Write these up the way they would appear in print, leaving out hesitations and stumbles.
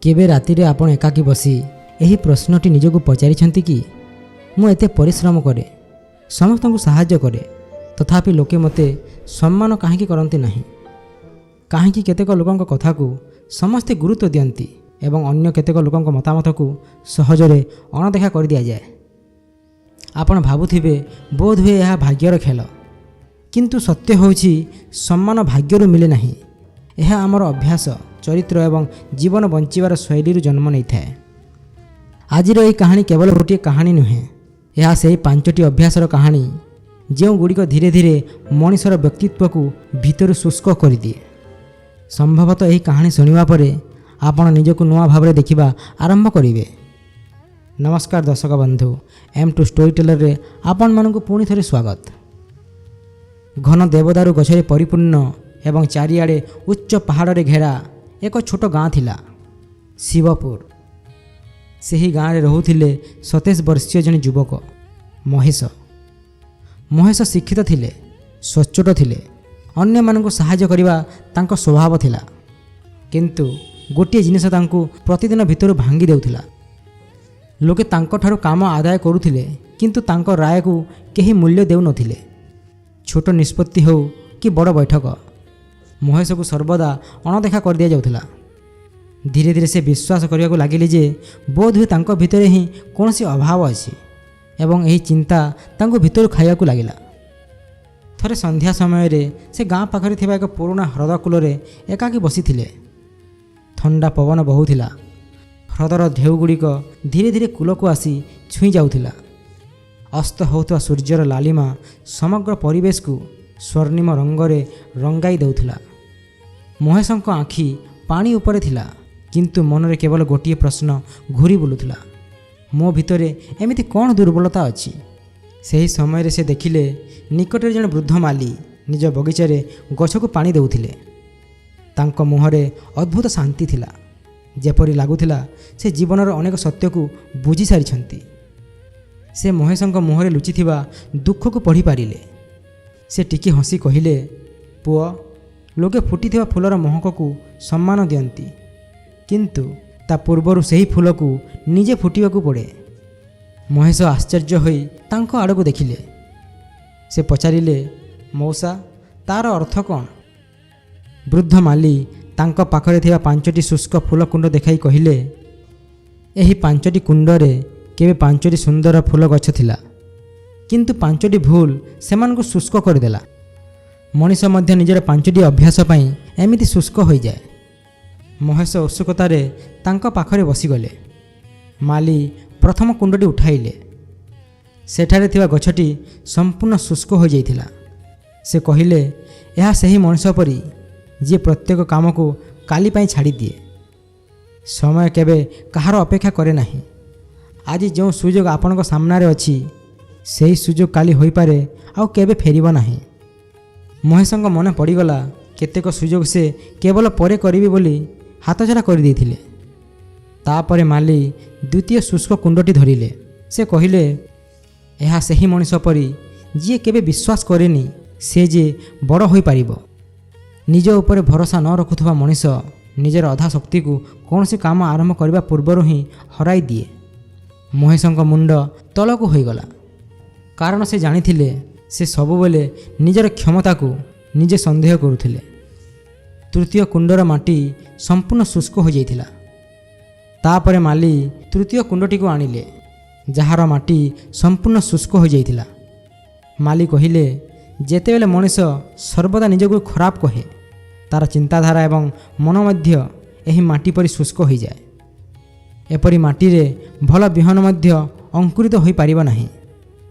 କେବେ ରାତିରେ ଆପଣ ଏକାକୀ ବସି ଏହି ପ୍ରଶ୍ନଟି ନିଜକୁ ପଚାରିଛନ୍ତି କି, ମୁଁ ଏତେ ପରିଶ୍ରମ କରେ, ସମସ୍ତଙ୍କୁ ସାହାଯ୍ୟ କରେ, ତଥାପି ଲୋକେ ମୋତେ ସମ୍ମାନ କାହିଁକି କରନ୍ତି ନାହିଁ? କାହିଁକି କେତେକ ଲୋକଙ୍କ କଥାକୁ ସମସ୍ତେ ଗୁରୁତ୍ୱ ଦିଅନ୍ତି ଏବଂ ଅନ୍ୟ କେତେକ ଲୋକଙ୍କ ମତାମତକୁ ସହଜରେ ଅଣଦେଖା କରିଦିଆଯାଏ? ଆପଣ ଭାବୁଥିବେ, ବୋଧହୁଏ ଏହା ଭାଗ୍ୟର ଖେଳ। କିନ୍ତୁ ସତ୍ୟ ହେଉଛି, ସମ୍ମାନ ଭାଗ୍ୟରୁ ମିଳେ ନାହିଁ। ଏହା ଆମର ଅଭ୍ୟାସ, ଚରିତ୍ର ଏବଂ ଜୀବନ ବଞ୍ଚିବାର ଶୈଳୀରୁ ଜନ୍ମ ନେଇଥାଏ। ଆଜିର ଏହି କାହାଣୀ କେବଳ ଗୋଟିଏ କାହାଣୀ ନୁହେଁ। ଏହା ସେହି ପାଞ୍ଚଟି ଅଭ୍ୟାସର କାହାଣୀ, ଯେଉଁଗୁଡ଼ିକ ଧୀରେ ଧୀରେ ମଣିଷର ବ୍ୟକ୍ତିତ୍ୱକୁ ଭିତରୁ ଶୁଷ୍କ କରିଦିଏ। ସମ୍ଭବତଃ ଏହି କାହାଣୀ ଶୁଣିବା ପରେ ଆପଣ ନିଜକୁ ନୂଆ ଭାବରେ ଦେଖିବା ଆରମ୍ଭ କରିବେ। ନମସ୍କାର ଦର୍ଶକ ବନ୍ଧୁ, ଏମ୍ ଟୁ ଷ୍ଟୋରି ଟେଲରରେ ଆପଣମାନଙ୍କୁ ପୁଣି ଥରେ ସ୍ୱାଗତ। ଘନ ଦେବଦାରୁ ଗଛରେ ପରିପୂର୍ଣ୍ଣ ଏବଂ ଚାରିଆଡ଼େ ଉଚ୍ଚ ପାହାଡ଼ରେ ଘେରା ଏକ ଛୋଟ ଗାଁ ଥିଲା, ଶିବପୁର। ସେହି ଗାଁରେ ରହୁଥିଲେ 27 ବର୍ଷୀୟ ଜଣେ ଯୁବକ, ମହେଶ। ମହେଶ ଶିକ୍ଷିତ ଥିଲେ, ସଚ୍ଚୋଟ ଥିଲେ, ଅନ୍ୟମାନଙ୍କୁ ସାହାଯ୍ୟ କରିବା ତାଙ୍କ ସ୍ୱଭାବ ଥିଲା। କିନ୍ତୁ ଗୋଟିଏ ଜିନିଷ ତାଙ୍କୁ ପ୍ରତିଦିନ ଭିତରୁ ଭାଙ୍ଗି ଦେଉଥିଲା। ଲୋକେ ତାଙ୍କଠାରୁ କାମ ଆଦାୟ କରୁଥିଲେ, କିନ୍ତୁ ତାଙ୍କ ରାୟକୁ କେହି ମୂଲ୍ୟ ଦେଉନଥିଲେ। ଛୋଟ ନିଷ୍ପତ୍ତି ହେଉ କି ବଡ଼ ବୈଠକ, ମହେଶକୁ ସର୍ବଦା ଅଣଦେଖା କରିଦିଆଯାଉଥିଲା। ଧୀରେ ଧୀରେ ସେ ବିଶ୍ୱାସ କରିବାକୁ ଲାଗିଲେ ଯେ ବୋଧହୁଏ ତାଙ୍କ ଭିତରେ ହିଁ କୌଣସି ଅଭାବ ଅଛି ଏବଂ ଏହି ଚିନ୍ତା ତାଙ୍କୁ ଭିତରୁ ଖାଇବାକୁ ଲାଗିଲା। ଥରେ ସନ୍ଧ୍ୟା ସମୟରେ ସେ ଗାଁ ପାଖରେ ଥିବା ଏକ ପୁରୁଣା ହ୍ରଦ କୂଳରେ ଏକାକୀ ବସିଥିଲେ। ଥଣ୍ଡା ପବନ ବହୁଥିଲା। ହ୍ରଦର ଢେଉଗୁଡ଼ିକ ଧୀରେ ଧୀରେ କୂଳକୁ ଆସି ଛୁଇଁ ଯାଉଥିଲା। ଅସ୍ତ ହେଉଥିବା ସୂର୍ଯ୍ୟର ଲାଲିମା ସମଗ୍ର ପରିବେଶକୁ ସ୍ୱର୍ଣ୍ଣିମ ରଙ୍ଗରେ ରଙ୍ଗାଇ ଦେଉଥିଲା। ମହେଶଙ୍କ ଆଖି ପାଣି ଉପରେ ଥିଲା, କିନ୍ତୁ ମନରେ କେବଳ ଗୋଟିଏ ପ୍ରଶ୍ନ ଘୁରି ବୁଲୁଥିଲା, ମୋ ଭିତରେ ଏମିତି କ'ଣ ଦୁର୍ବଳତା ଅଛି? ସେହି ସମୟରେ ସେ ଦେଖିଲେ, ନିକଟରେ ଜଣେ ବୃଦ୍ଧ ମାଲି ନିଜ ବଗିଚାରେ ଗଛକୁ ପାଣି ଦେଉଥିଲେ। ତାଙ୍କ ମୁହଁରେ ଅଦ୍ଭୁତ ଶାନ୍ତି ଥିଲା, ଯେପରି ଲାଗୁଥିଲା ସେ ଜୀବନର ଅନେକ ସତ୍ୟକୁ ବୁଝି ସାରିଛନ୍ତି। ସେ ମହେଶଙ୍କ ମୁହଁରେ ଲୁଚିଥିବା ଦୁଃଖକୁ ପଢ଼ିପାରିଲେ। ସେ ଟିକିଏ ହସି କହିଲେ, "ପୁଅ, ଲୋକେ ଫୁଟିଥିବା ଫୁଲର ମହକକୁ ସମ୍ମାନ ଦିଅନ୍ତି, କିନ୍ତୁ ତା ପୂର୍ବରୁ ସେହି ଫୁଲକୁ ନିଜେ ଫୁଟିବାକୁ ପଡ଼େ।" ମହେଶ ଆଶ୍ଚର୍ଯ୍ୟ ହୋଇ ତାଙ୍କ ଆଡ଼କୁ ଦେଖିଲେ। ସେ ପଚାରିଲେ, "ମଉସା, ତାର ଅର୍ଥ କ'ଣ?" ବୃଦ୍ଧ ମାଲି ତାଙ୍କ ପାଖରେ ଥିବା ପାଞ୍ଚଟି ଶୁଷ୍କ ଫୁଲ କୁଣ୍ଡ ଦେଖାଇ କହିଲେ, "ଏହି ପାଞ୍ଚଟି କୁଣ୍ଡରେ କେବେ ପାଞ୍ଚଟି ସୁନ୍ଦର ଫୁଲ ଗଛ ଥିଲା, କିନ୍ତୁ ପାଞ୍ଚଟି ଭୁଲ ସେମାନଙ୍କୁ ଶୁଷ୍କ କରିଦେଲା। ମଣିଷ ମଧ୍ୟ ନିଜର ପାଞ୍ଚଟି ଅଭ୍ୟାସ ପାଇଁ ଏମିତି ଶୁଷ୍କ ହୋଇଯାଏ।" ମହେଶ ଉତ୍ସୁକତାରେ ତାଙ୍କ ପାଖରେ ବସିଗଲେ। ମାଲି ପ୍ରଥମ କୁଣ୍ଡଟି ଉଠାଇଲେ। ସେଠାରେ ଥିବା ଗଛଟି ସମ୍ପୂର୍ଣ୍ଣ ଶୁଷ୍କ ହୋଇଯାଇଥିଲା। ସେ କହିଲେ, "ଏହା ସେହି ମଣିଷ ପରି, ଯିଏ ପ୍ରତ୍ୟେକ କାମକୁ କାଲି ପାଇଁ ଛାଡ଼ିଦିଏ। ସମୟ କେବେ କାହାର ଅପେକ୍ଷା କରେ ନାହିଁ। ଆଜି ଯେଉଁ ସୁଯୋଗ ଆପଣଙ୍କ ସାମ୍ନାରେ ଅଛି, ସେହି ସୁଯୋଗ କାଲି ହୋଇପାରେ ଆଉ କେବେ ଫେରିବ ନାହିଁ।" ମହେଶଙ୍କ ମନେ ପଡ଼ିଗଲା, କେତେକ ସୁଯୋଗ ସେ କେବଳ ପରେ କରିବି ବୋଲି ହାତଛଡ଼ା କରିଦେଇଥିଲେ। ତାପରେ ମାଲି ଦ୍ୱିତୀୟ ଶୁଷ୍କ କୁଣ୍ଡଟି ଧରିଲେ। ସେ କହିଲେ, "ଏହା ସେହି ମଣିଷ ପରି, ଯିଏ କେବେ ବିଶ୍ୱାସ କରେନି ସେ ଯେ ବଡ଼ ହୋଇପାରିବ। ନିଜ ଉପରେ ଭରସା ନ ରଖୁଥିବା ମଣିଷ ନିଜର ଅଧା ଶକ୍ତିକୁ କୌଣସି କାମ ଆରମ୍ଭ କରିବା ପୂର୍ବରୁ ହିଁ ହରାଇ ଦିଏ।" ମହେଶଙ୍କ ମୁଣ୍ଡ ତଳକୁ ହୋଇଗଲା, କାରଣ ସେ ଜାଣିଥିଲେ, ସେ ସବୁବେଳେ ନିଜର କ୍ଷମତାକୁ ନିଜେ ସନ୍ଦେହ କରୁଥିଲେ। ତୃତୀୟ କୁଣ୍ଡର ମାଟି ସମ୍ପୂର୍ଣ୍ଣ ଶୁଷ୍କ ହୋଇଯାଇଥିଲା। ତାପରେ ମାଲି ତୃତୀୟ କୁଣ୍ଡଟିକୁ ଆଣିଲେ, ଯାହାର ମାଟି ସମ୍ପୂର୍ଣ୍ଣ ଶୁଷ୍କ ହୋଇଯାଇଥିଲା। ମାଲି କହିଲେ, "ଯେତେବେଳେ ମଣିଷ ସର୍ବଦା ନିଜକୁ ଖରାପ କହେ, ତା'ର ଚିନ୍ତାଧାରା ଏବଂ ମନ ମଧ୍ୟ ଏହି ମାଟି ପରି ଶୁଷ୍କ ହୋଇଯାଏ। ଏପରି ମାଟିରେ ଭଲ ବିହନ ମଧ୍ୟ ଅଙ୍କୁରିତ ହୋଇପାରିବ ନାହିଁ।"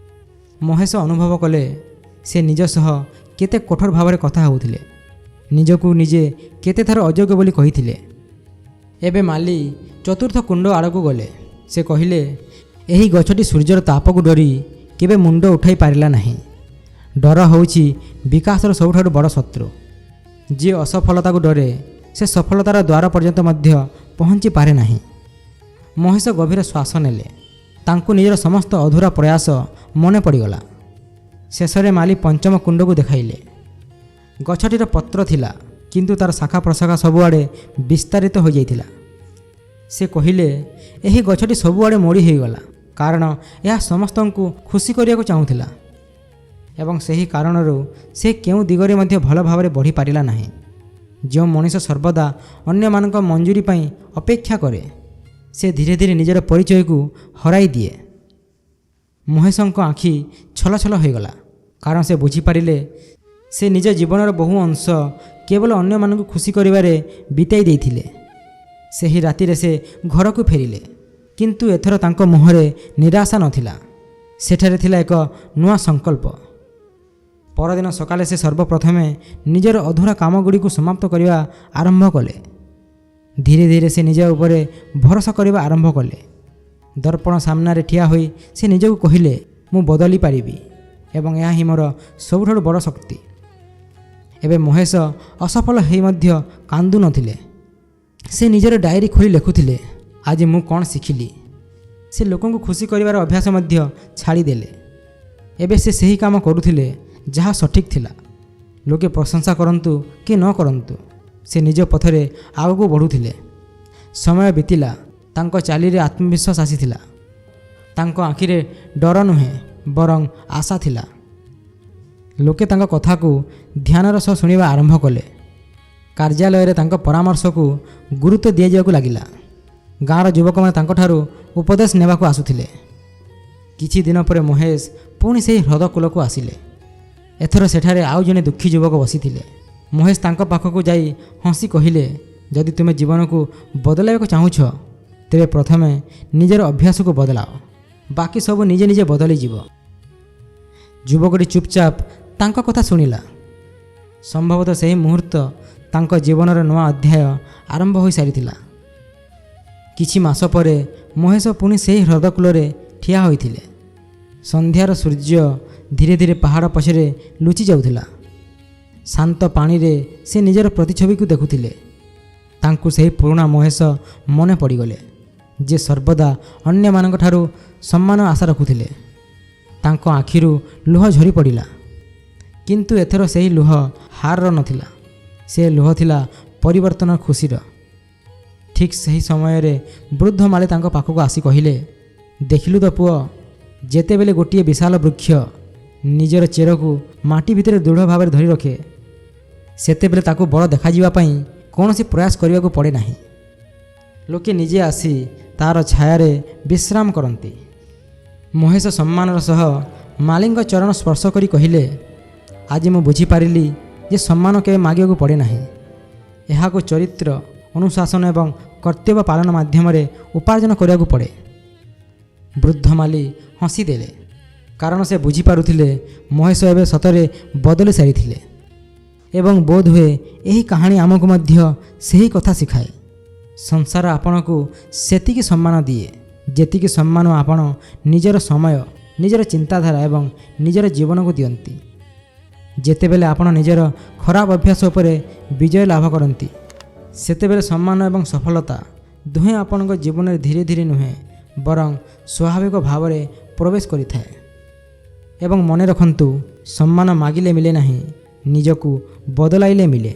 ମହେଶ ଅନୁଭବ କଲେ, ସେ ନିଜ ସହ କେତେ କଠୋର ଭାବରେ କଥା ହେଉଥିଲେ, ନିଜକୁ ନିଜେ କେତେଥର ଅଯୋଗ୍ୟ ବୋଲି କହିଥିଲେ। ଏବେ ମାଲି ଚତୁର୍ଥ କୁଣ୍ଡ ଆଡ଼କୁ ଗଲେ। ସେ କହିଲେ, "ଏହି ଗଛଟି ସୂର୍ଯ୍ୟର ତାପକୁ ଡରି କେବେ ମୁଣ୍ଡ ଉଠାଇ ପାରିଲା ନାହିଁ। ଡର ହେଉଛି ବିକାଶର ସବୁଠାରୁ ବଡ଼ ଶତ୍ରୁ। ଯିଏ ଅସଫଳତାକୁ ଡରେ, ସେ ସଫଳତାର ଦ୍ୱାର ପର୍ଯ୍ୟନ୍ତ ମଧ୍ୟ ପହଞ୍ଚି ପାରେ ନାହିଁ।" ମହେଶ ଗଭୀର ଶ୍ୱାସ ନେଲେ। ତାଙ୍କୁ ନିଜର ସମସ୍ତ ଅଧୁରା ପ୍ରୟାସ ମନେ ପଡ଼ିଗଲା। ଶେଷରେ ମାଲି ପଞ୍ଚମ କୁଣ୍ଡକୁ ଦେଖାଇଲେ। ଗଛଟିର ପତ୍ର ଥିଲା, କିନ୍ତୁ ତା'ର ଶାଖା ପ୍ରଶାଖା ସବୁଆଡ଼େ ବିସ୍ତାରିତ ହୋଇଯାଇଥିଲା। ସେ କହିଲେ, ଏହି ଗଛଟି ସବୁଆଡ଼େ ମୋଡ଼ି ହୋଇଗଲା, କାରଣ ଏହା ସମସ୍ତଙ୍କୁ ଖୁସି କରିବାକୁ ଚାହୁଁଥିଲା ଏବଂ ସେହି କାରଣରୁ ସେ କେଉଁ ଦିଗରେ ମଧ୍ୟ ଭଲ ଭାବରେ ବଢ଼ିପାରିଲା ନାହିଁ। ଯେଉଁ ମଣିଷ ସର୍ବଦା ଅନ୍ୟମାନଙ୍କ ମଞ୍ଜୁରୀ ପାଇଁ ଅପେକ୍ଷା କରେ, ସେ ଧୀରେ ଧୀରେ ନିଜର ପରିଚୟକୁ ହରାଇ ଦିଏ। ମହେଶଙ୍କ ଆଖି ଛଲଛଲ ହୋଇଗଲା, କାରଣ ସେ ବୁଝିପାରିଲେ ସେ ନିଜ ଜୀବନର ବହୁ ଅଂଶ କେବଳ ଅନ୍ୟମାନଙ୍କୁ ଖୁସି କରିବାରେ ବିତାଇ ଦେଇଥିଲେ। ସେହି ରାତିରେ ସେ ଘରକୁ ଫେରିଲେ, କିନ୍ତୁ ଏଥର ତାଙ୍କ ମୁହଁରେ ନିରାଶା ନଥିଲା। ସେଠାରେ ଥିଲା ଏକ ନୂଆ ସଂକଳ୍ପ। ପରଦିନ ସକାଳେ ସେ ସର୍ବପ୍ରଥମେ ନିଜର ଅଧୁରା କାମଗୁଡ଼ିକୁ ସମାପ୍ତ କରିବା ଆରମ୍ଭ କଲେ। ଧୀରେ ଧୀରେ ସେ ନିଜ ଉପରେ ଭରସା କରିବା ଆରମ୍ଭ କଲେ। ଦର୍ପଣ ସାମ୍ନାରେ ଠିଆ ହୋଇ ସେ ନିଜକୁ କହିଲେ, ମୁଁ ବଦଳି ପାରିବି ଏବଂ ଏହା ହିଁ ମୋର ସବୁଠାରୁ ବଡ଼ ଶକ୍ତି। ଏବେ ମହେଶ ଅସଫଳ ହେଇ ମଧ୍ୟ କାନ୍ଦୁ ନଥିଲେ। ସେ ନିଜର ଡାଏରୀ ଖୋଲି ଲେଖୁଥିଲେ, ଆଜି ମୁଁ କ'ଣ ଶିଖିଲି? ସେ ଲୋକଙ୍କୁ ଖୁସି କରିବାର ଅଭ୍ୟାସ ମଧ୍ୟ ଛାଡ଼ିଦେଲେ। ଏବେ ସେ ସେହି କାମ କରୁଥିଲେ ଯାହା ସଠିକ୍ ଥିଲା। ଲୋକେ ପ୍ରଶଂସା କରନ୍ତୁ କି ନ କରନ୍ତୁ, ସେ ନିଜ ପଥରେ ଆଗକୁ ବଢ଼ୁଥିଲେ। ସମୟ ବିତିଲା। ତାଙ୍କ ଚାଲିରେ ଆତ୍ମବିଶ୍ୱାସ ଆସିଥିଲା। ତାଙ୍କ ଆଖିରେ ଡର ନୁହେଁ, ବରଂ ଆଶା ଥିଲା। ଲୋକେ ତାଙ୍କ କଥାକୁ ଧ୍ୟାନର ସହ ଶୁଣିବା ଆରମ୍ଭ କଲେ। କାର୍ଯ୍ୟାଳୟରେ ତାଙ୍କ ପରାମର୍ଶକୁ ଗୁରୁତ୍ୱ ଦିଆଯିବାକୁ ଲାଗିଲା। ଗାଁର ଯୁବକମାନେ ତାଙ୍କଠାରୁ ଉପଦେଶ ନେବାକୁ ଆସୁଥିଲେ। କିଛି ଦିନ ପରେ ମହେଶ ପୁଣି ସେହି ହ୍ରଦ କୂଳକୁ ଆସିଲେ। ଏଥର ସେଠାରେ ଆଉ ଜଣେ ଦୁଃଖୀ ଯୁବକ ବସିଥିଲେ। ମହେଶ ତାଙ୍କ ପାଖକୁ ଯାଇ ହସି କହିଲେ, ଯଦି ତୁମେ ଜୀବନକୁ ବଦଳାଇବାକୁ ଚାହୁଁଛ, ତେବେ ପ୍ରଥମେ ନିଜର ଅଭ୍ୟାସକୁ ବଦଳାଅ। ବାକି ସବୁ ନିଜେ ନିଜେ ବଦଳିଯିବ। ଯୁବକଟି ଚୁପଚାପ ତାଙ୍କ କଥା ଶୁଣିଲା। ସମ୍ଭବତଃ ସେହି ମୁହୂର୍ତ୍ତ ତାଙ୍କ ଜୀବନର ନୂଆ ଅଧ୍ୟାୟ ଆରମ୍ଭ ହୋଇସାରିଥିଲା। କିଛି ମାସ ପରେ ମହେଶ ପୁଣି ସେହି ହ୍ରଦ କୂଳରେ ଠିଆ ହୋଇଥିଲେ। ସନ୍ଧ୍ୟାର ସୂର୍ଯ୍ୟ ଧୀରେ ଧୀରେ ପାହାଡ଼ ପଛରେ ଲୁଚି ଯାଉଥିଲା। ଶାନ୍ତ ପାଣିରେ ସେ ନିଜର ପ୍ରତିଛବିକୁ ଦେଖୁଥିଲେ। ତାଙ୍କୁ ସେହି ପୁରୁଣା ମହେଶ ମନେ ପଡ଼ିଗଲେ, ଯିଏ ସର୍ବଦା ଅନ୍ୟମାନଙ୍କଠାରୁ ସମ୍ମାନ ଆଶା ରଖୁଥିଲେ। ତାଙ୍କ ଆଖିରୁ ଲୁହ ଝରି ପଡ଼ିଲା, କିନ୍ତୁ ଏଥର ସେହି ଲୁହ ହାରର ନଥିଲା। ସେ ଲୁହ ଥିଲା ପରିବର୍ତ୍ତନର ଖୁସିର। ଠିକ୍ ସେହି ସମୟରେ ବୃଦ୍ଧ ମାଳି ତାଙ୍କ ପାଖକୁ ଆସି କହିଲେ, ଦେଖିଲୁ ତ ପୁଅ, ଯେତେବେଳେ ଗୋଟିଏ ବିଶାଳ ବୃକ୍ଷ ନିଜର ଚେରକୁ ମାଟି ଭିତରେ ଦୃଢ଼ ଭାବରେ ଧରି ରଖେ, ସେତେବେଳେ ତାକୁ ବଡ଼ ଦେଖାଯିବା ପାଇଁ କୌଣସି ପ୍ରୟାସ କରିବାକୁ ପଡ଼େ ନାହିଁ। ଲୋକେ ନିଜେ ଆସି ତା'ର ଛାୟାରେ ବିଶ୍ରାମ କରନ୍ତି। ମହେଶ ସମ୍ମାନର ସହ ମାଳିଙ୍କ ଚରଣ ସ୍ପର୍ଶ କରି କହିଲେ, ଆଜି ମୁଁ ବୁଝିପାରିଲି ଯେ ସମ୍ମାନ କେବେ ମାଗିବାକୁ ପଡ଼େ ନାହିଁ। ଏହାକୁ ଚରିତ୍ର, ଅନୁଶାସନ ଏବଂ କର୍ତ୍ତବ୍ୟ ପାଳନ ମାଧ୍ୟମରେ ଉପାର୍ଜନ କରିବାକୁ ପଡ଼େ। ବୃଦ୍ଧ ମାଳି ହସିଦେଲେ, କାରଣ ସେ ବୁଝିପାରୁଥିଲେ ମହେଶ ଏବେ ସତରେ ବଦଳି ସାରିଥିଲେ। ଏବଂ ବୋଧହୁଏ ଏହି କାହାଣୀ ଆମକୁ ମଧ୍ୟ ସେହି କଥା ଶିଖାଏ। ସଂସାର ଆପଣଙ୍କୁ ସେତିକି ସମ୍ମାନ ଦିଏ, ଯେତିକି ସମ୍ମାନ ଆପଣ ନିଜର ସମୟ, ନିଜର ଚିନ୍ତାଧାରା ଏବଂ ନିଜର ଜୀବନକୁ ଦିଅନ୍ତି। ଯେତେବେଳେ ଆପଣ ନିଜର ଖରାପ ଅଭ୍ୟାସ ଉପରେ ବିଜୟ ଲାଭ କରନ୍ତି, ସେତେବେଳେ ସମ୍ମାନ ଏବଂ ସଫଳତା ଦୁହେଁ ଆପଣଙ୍କ ଜୀବନରେ ଧୀରେ ଧୀରେ ନୁହେଁ, ବରଂ ସ୍ୱାଭାବିକ ଭାବରେ ପ୍ରବେଶ କରିଥାଏ। ଏବଂ ମନେ ରଖନ୍ତୁ, ସମ୍ମାନ ମାଗିଲେ ମିଳେ ନାହିଁ, ନିଜକୁ ବଦଳାଇଲେ ମିଳେ।